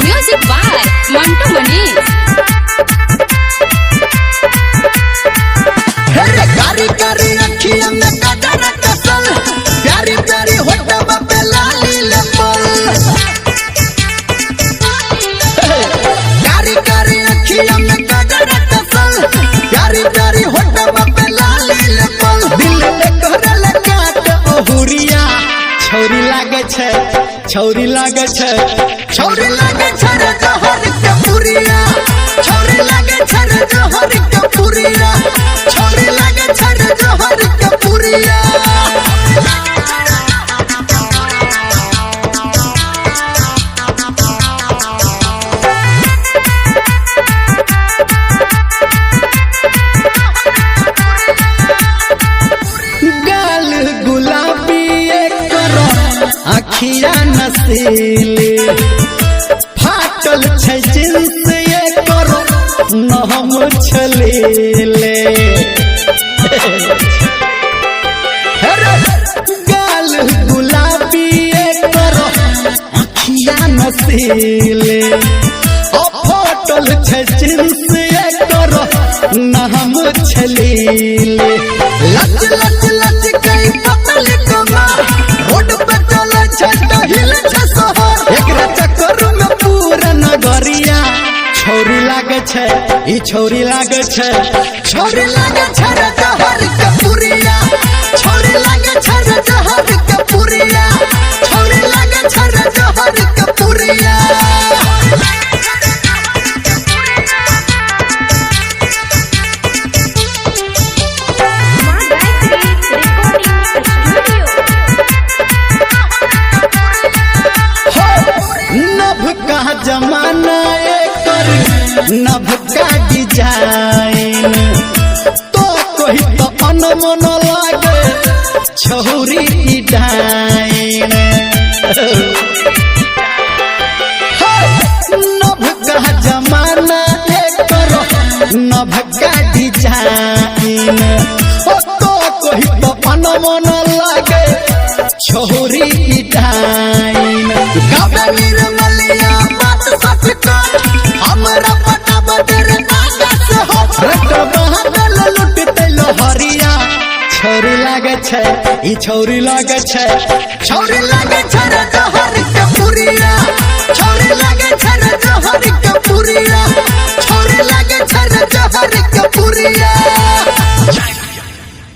Music by Mantu Manish. अरे कारी कारी अखियां में कजर कसल, प्यारी प्यारी होठवा पे लाली लपल। कारी कारी अखियां में कजर कसल, प्यारी प्यारी होठवा पे लाली लपल। दिल एकर काट अहुरिया, छौरी लागे छै, छौरी लागे छै, छौरी लागे छै रे जहर के पुरिया, छौरी लागे छै रे जहर के पुरिया, छौरी लागे छै रे जहर के पुरिया। गाल गुलाबी एकर अखिया नसीली, फाटल छै जींस एकर नहम छलेले। गाल गुलाबी एकर अखिया नसीले, ओ फाटल छै जींस एकर नहम छलेले। लच लच लच कई पतल कमर, रोड पे चले छै टहिल छै शहर। एकरा चक्कर में पूरा नगरिया, छौरी लागे छै, ई छौरी लागे छै, छौरी लागे छै रे जहर के पुरिया, छौरी लागे छै रे जहर के पुरिया, छौरी लागे छै रे जहर के पुरिया। माँ गायत्री रिकॉर्डिंग स्टूडियो। हो नभ का जमाना एकर नभ का डिजाइन, तो कोई तो अनमन लागे छौरी ई डाइन। हो नभ का जमाना एकर नभ का डिजाइन, ओ तो कोई तो अनमन लागे छोरी ई डाइन। गावे निर्मलिया बात सच कर, हमरा पता बदर आकाश हो, रट बहादल लुटते लोहरिया, छौरी लागे छै, ई छौरी लागे छै, छौरी लागे छै रे जहर के पुरिया, छौरी लागे छै रे।